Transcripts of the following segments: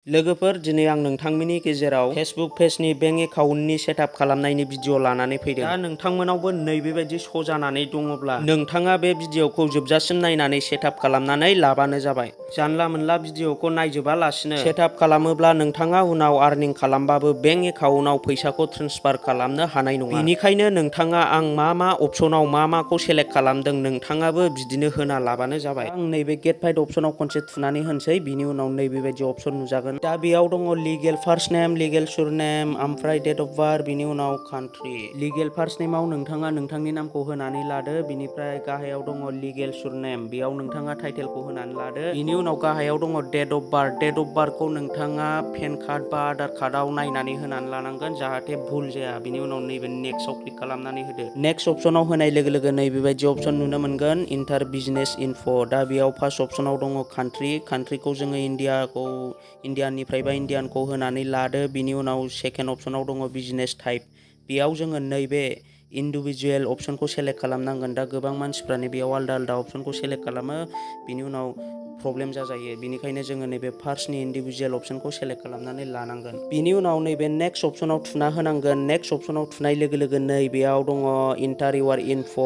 लोगोफोर दिनै आं नोंथांमोननि गेजेराव फेसबुक पेजनि बेंक एकाउन्टनि सेटआप खालामनायनि भिडिअ लानानै फैदों। दा नोंथांमोनावबो नैबेबायदि श' जानानै दङब्ला नोंथाङा बे भिडिअखौ जोबजासिम नायनानै सेटआप खालामनानै लाबानो जाबाय। जानला मोनला भिडिअखौ नायजोबालासिनो सेटआप खालामोब्ला नोंथाङा उनाव आर्निं खालामबाबो बेंक एकाउन्टआव फैसाखौ ट्रेन्सफार खालामनो हानाय नङा। बेनिखायनो नोंथाङा आं मा अपसनाव माखौ सेलेक्ट खालामदों नोंथाङाबो बिदिनो होना लाबानो जाबाय। आं नैबे गेट फाइड अपसनाव खनसे थुनानै होनसै, बिनि उनाव नैबेबायदि अपसन नुजागोन। दा बेयाव दङ लिगेल फार्स्ट नेम, लिगेल सुरनेम, ओमफ्राय डेट अफ बार्थ, बिनि उनाव कान्ट्रि। लिगेल फार्स्ट नेमाव नोंथाङा नोंथांनि नामखौ होनानै लादो, बिनिफ्राय गाहायाव दङ लिगेल सुरनेम, बेयाव नोंथाङा टाइटेलखौ होनानै लादो। बिनि उनाव गाहायाव दङ date of birth. Date of बार्थखौ नोंथाङा पेन कार्ड बा आधार कार्डआव नायनानै होनानै लानांगोन जाहाथे भुल जाया। बिनि उनाव नैबे नेक्स्टआव क्लिक खालामनानै होदो। नेक्स्ट अपसनाव होनाय लोगो लोगो नैबेबायदि अपसन नुनो मोनगोन, इन्टार बिजनेस इनफ'। दा बेयाव फार्स्ट अपसनाव दङ कान्ट्रि। कान्ट्रिखौ जोङो इन्डियानिफ्राय बा इन्डियानखौ होनानै लादो। बिनि उनाव सेकेन्ड अपसनाव दङ बिजनेस टाइप। बेयाव जोङो नैबे इन्डिभिजुवेल अपसनखौ सेलेक्ट खालामनांगोन। दा गोबां मानसिफ्रानो बेयाव आलदा आलदा अपसनखौ सेलेक्ट खालामो, बिनि उनाव प्रब्लेम जाजायो। बिनिखायनो जोङो नैबे फार्स्टनि इन्डिभिजुवेल अपसनखौ सेलेक्ट खालामनानै लानांगोन। बिनि उनाव नैबे नेक्स्ट अपसनाव थुना होनांगोन। नेक्स्ट अपसनाव थुनाय लोगो लोगो नैबेयाव दङ इन्टार इउर इनफ'।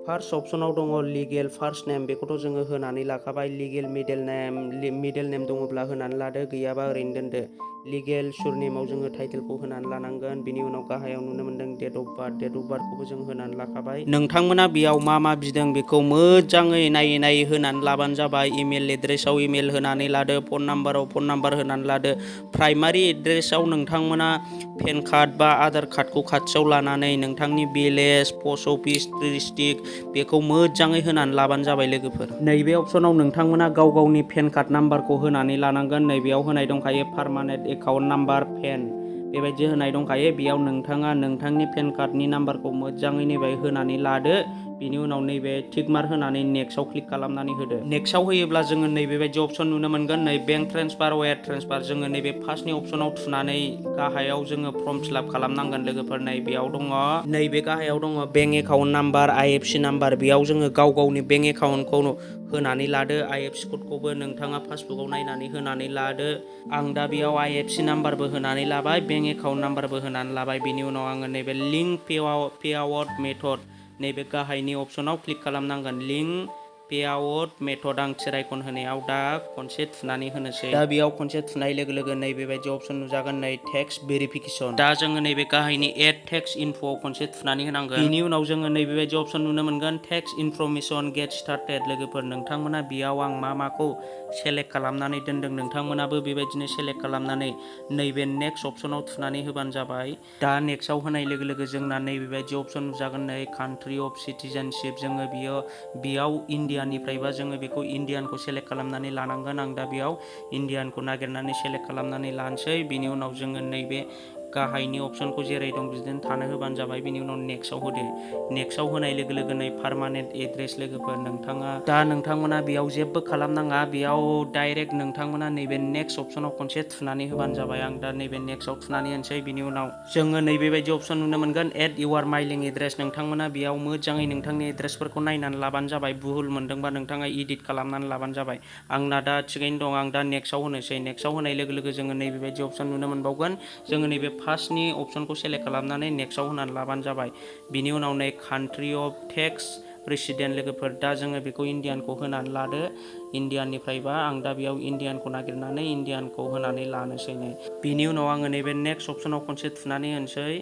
फार्स्ट अपसनाव दङ लिगेल फार्स्ट नेम, बेखौथ' जोङो होनानै लाखाबाय। लिगेल मिडेल नेम दङब्ला होनानै लादो, गैयाबा ओरैनो दोनदो। लिगेल सुरनेमाव जोङो टाइटेलखौ होनानै लानांगोन। बिनि उनाव गाहायाव नुनो मोनदों date of birth. Date of बार्थखौबो जों होनानै लाखाबाय। नोंथांमोना बेयाव मा बिदों बेखौ मोजाङै नायै होनानै लाबानो जाबाय। इमेल एड्रेसाव इमेल होनानै लादो, फन नाम्बाराव फन नाम्बार होनानै लादो। प्राइमारि एड्रेसाव नोंथांमोना पेन कार्ड बा आधार कार्डखौ खाथियाव लानानै नोंथांनि भिलेज, पस्ट अफिस, डिस्ट्रिक्ट बेखौ मोजाङै होनानै लाबानो जाबाय लोगोफोर। नैबे अपसनाव नोंथांमोना गाव गावनि पेन कार्ड नाम्बारखौ होनानै लानांगोन। नैबेयाव होनाय दंखायो पारमानेन्ट एकाउन्ट नाम्बार पेन, बेबायदि होनाय दंखायो। बेयाव नोंथाङा नोंथांनि पेन कार्डनि नाम्बारखौ मोजाङै नैबे होनानै लादो। बिनि उनाव नैबे टिक मार्क होनानै नेक्स्टआव क्लिक खालामनानै होदो। नेक्स्टआव होयोब्ला जोङो नैबेबायदि अपसन नुनो मोनगोन, नै बेंक ट्रेन्सफार, वायार ट्रेन्सफार। जोङो नैबे फार्स्टनि अपसनाव थुनानै गाहायाव जोङो फर्म फिलआप खालामनांगोन लोगोफोर। नैबेयाव दङ, नैबे गाहायाव दङ bank account number, IFSC number. बेयाव जोङो गाव गावनि बेंक एकाउन्टखौ होनानै लादो। IFSC क'डखौबो नोंथाङा पासबुकआव नायनानै होनानै लादो। आं दा बेयाव IFSC नाम्बारबो होनानै लाबाय, बेंक एकाउन्ट नाम्बारबो होनानै लाबाय। बिनि उनाव आङो नैबे लिंक पेआउट मेथड, नैबे गाहायनि अपसनाव क्लिक खालामनांगोन। लिंक पेआउट मेथड, आं थिर आइकन होनायाव दा खनसे थुनानै होनोसै। दा बेयाव खनसे थुनाय लोगो लोगो नैबेबायदि अपसन नुजागोन, नै टेक्स भेरिफिकेसन। दा जोङो नैबे गाहायनि एड टेक्स इनफ'आव खनसे थुनानै होनांगोन। बिनि उनाव जोङो नैबेबायदि अपसन नुनो मोनगोन, टेक्स इनफरमेसन गेट स्टार्टेड। लोगोफोर नोंथांमोना बेयाव आं माखौ सेलेक्ट खालामनानै दोनदों नोंथांमोनाबो बेबायदिनो सेलेक्ट खालामनानै नैबे नेक्स्ट अपसनाव थुनानै होबानो जाबाय। दा नेक्स्टआव होनाय लोगो लोगो जोंना नैबेबायदि अपसन नुजागोन, नै कान्ट्रि अफ सिटिजेनशिप। जोङो बेयाव इन्डियानिफ्रायबा जोङो बेखौ इन्डियानखौ सेलेक्ट खालामनानै लानांगोन। आं दा बेयाव इन्डियानखौ नागिरनानै सेलेक्ट खालामनानै लानोसै। बिनि उनाव जोङो नैबे गाहायनि अपसनखौ जेरै दं बिदिनो थानो होबानो जाबाय। बिनि उनाव नेक्स्टआव होदो। नेक्स्टआव होनाय लोगो लोगो नै पारमानेन्ट एड्रेस। लोगोफोर नोंथांमोना बेयाव जेबो खालामनाङा, बेयाव डाइरेक्ट नोंथांमोना नैबे नेक्स्ट अपसनाव खनसे थुनानै होबानो जाबाय। आं दा नैबे नेक्स्टआव थुनानै होनोसै। बिनि उनाव जोङो नैबेबायदि अपसन नुनो मोनगोन, एड इउर माइलिं एड्रेस। नोंथांमोना बेयाव मोजाङै नोंथांनि एड्रेसफोरखौ नायनानै लाबानो जाबाय। भुल मोनदोंबा नोंथाङा इडिट खालामनानै लाबानो जाबाय। आंना दा थिगैनो दं, आं दा नेक्स्टआव होनोसै। नेक्स्टआव होनाय लोगो लोगो जोङो नैबेबायदि अपसन नुनो मोनबावगोन। जोङो नैबे फार्स्टनि अपसनखौ सेलेक्ट खालामनानै नेक्स्टआव होनानै लाबानो जाबाय। बिनि उनाव नै कान्ट्रि अफ टेक्स रेसिडेन्ट। लोगोफोर दा जोङो बेखौ इन्डियानखौ होनानै लादो। इन्डियाननिफ्रायबा आं दा बेयाव इन्डियानखौ नागिरनानै इन्डियानखौ होनानै लानोसै। बिनि उनाव आङो नैबे नेक्स्ट अपसनाव खनसे थुनानै होनोसै।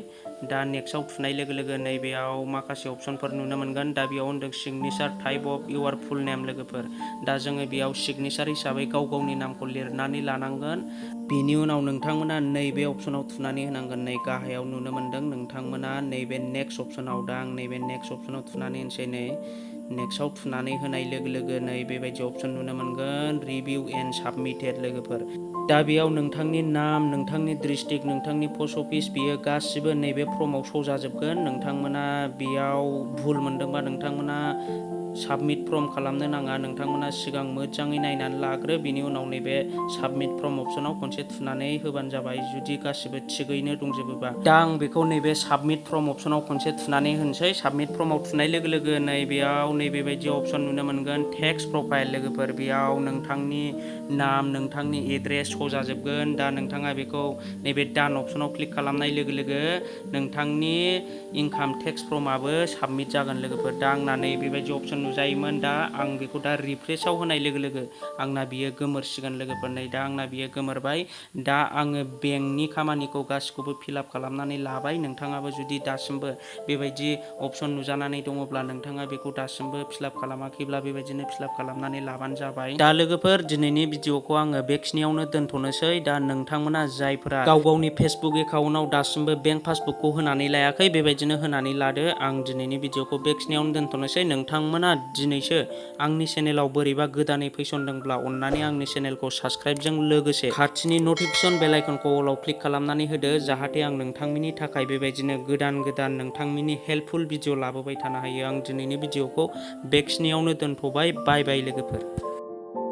दा नेक्स्टआव थुनाय लोगो लोगो नैबेयाव माखासे अपसनफोर नुनो मोनगोन। दा बेयाव होनदों सिगनेचार टाइप अफ इउर फुल नेम। लोगोफोर दा जोङो बेयाव सिगनेचार हिसाबै गाव गावनि नामखौ लिरनानै लानांगोन। बिनि उनाव नोंथांमोना नैबे अपसनाव थुनानै होनांगोन। नै गाहायाव नुनो मोनदों नोंथांमोना नैबे नेक्स्ट अपसनाव। दा आं नैबे नेक्स्ट अपसनाव थुनानै होनोसै। नै नेक्स्टआव थुनानै होनाय लोगो लोगो नै बेबायदि अपसन नुनो मोनगोन, रिभिउ एन्ड साबमिटेड। लोगोफोर दा बेयाव नोंथांनि नाम, नोंथांनि डिस्ट्रिक्ट, नोंथांनि पस्ट अफिस बेयो गासिबो नैबे फर्माव श' जाजोबगोन। नोंथांमोना बेयाव भुल मोनदोंबा नोंथांमोना साबमिट फर्म खालामनो नाङा। नोंथांमोना सिगां मोजाङै नायनानै लाग्रो, बिनि उनाव नैबे साबमिट फर्म अप्सनाव खनसे थुनानै होबानो जाबाय जुदि गासिबो थिगैनो दंजोबोबा। दा आं बेखौ नैबे साबमिट फर्म अप्सनाव खनसे थुनानै होनोसै। साबमिट फर्माव थुनाय लोगो लोगो नैबेयाव नैबेबायदि अप्सन नुनो मोनगोन, टेक्स्ट प्रफाइल। लोगोफोर बेयाव नोंथांनि नाम, नोंथांनि एड्रेस श' जाजोबगोन। दा नोंथाङा बेखौ नैबे डान अप्सनाव क्लिक खालामनाय लोगो लोगो नोंथांनि इनकाम टेक्स फर्माबो साबमिट जागोन। लोगोफोर दा आंना नैबेबायदि अप्सन नुजायोमोन। दा आं बेखौ दा रिफ्रेसाव होनाय लोगो लोगो आंना बियो गोमोरसिगोन। लोगोफोर नै दा आंना बियो गोमोरबाय। दा आङो बेंकनि खामानिखौ गासिखौबो फिलाप खालामनानै लाबाय। नोंथाङाबो जुदि दासिमबो बेबायदि अप्सन नुजानानै दङब्ला नोंथाङा बेखौ दासिमबो फिलाप खालामाखैब्ला बेबायदिनो फिलाप खालामनानै लाबानो जाबाय। दा लोगोफोर दिनैनि भिडिअखौ आङो बेखिनियावनो दोनथ'नोसै। दा नोंथांमोना जायफोरा गाव गावनि फेसबुक एकाउन्टाव दासिमबो बेंक पासबुकखौ होनानै लायाखै, बेबायदिनो होनानै लादो। आं दिनैनि भिडिअखौ बेखिनियावनो दोनथ'नोसै। नोंथांमोना दिनैसो आंनि चेनेलाव बोरैबा गोदानै फैसनदोंब्ला अननानै आंनि चेनेलखौ साबस्क्राइबजों लोगोसे खाथिनि नटिफिकेसन बेल आइकनखौ अलाव क्लिक खालामनानै होदो, जाहाथे आं नोंथांमोननि थाखाय बेबायदिनो गोदान गोदान नोंथांमोननि हेल्पफुल भिडिअ लाबोबाय थानो हायो। आं दिनैनि भिडिअखौ बेखिनियावनो दोनथ'बाय। बाय बाय लोगोफोर।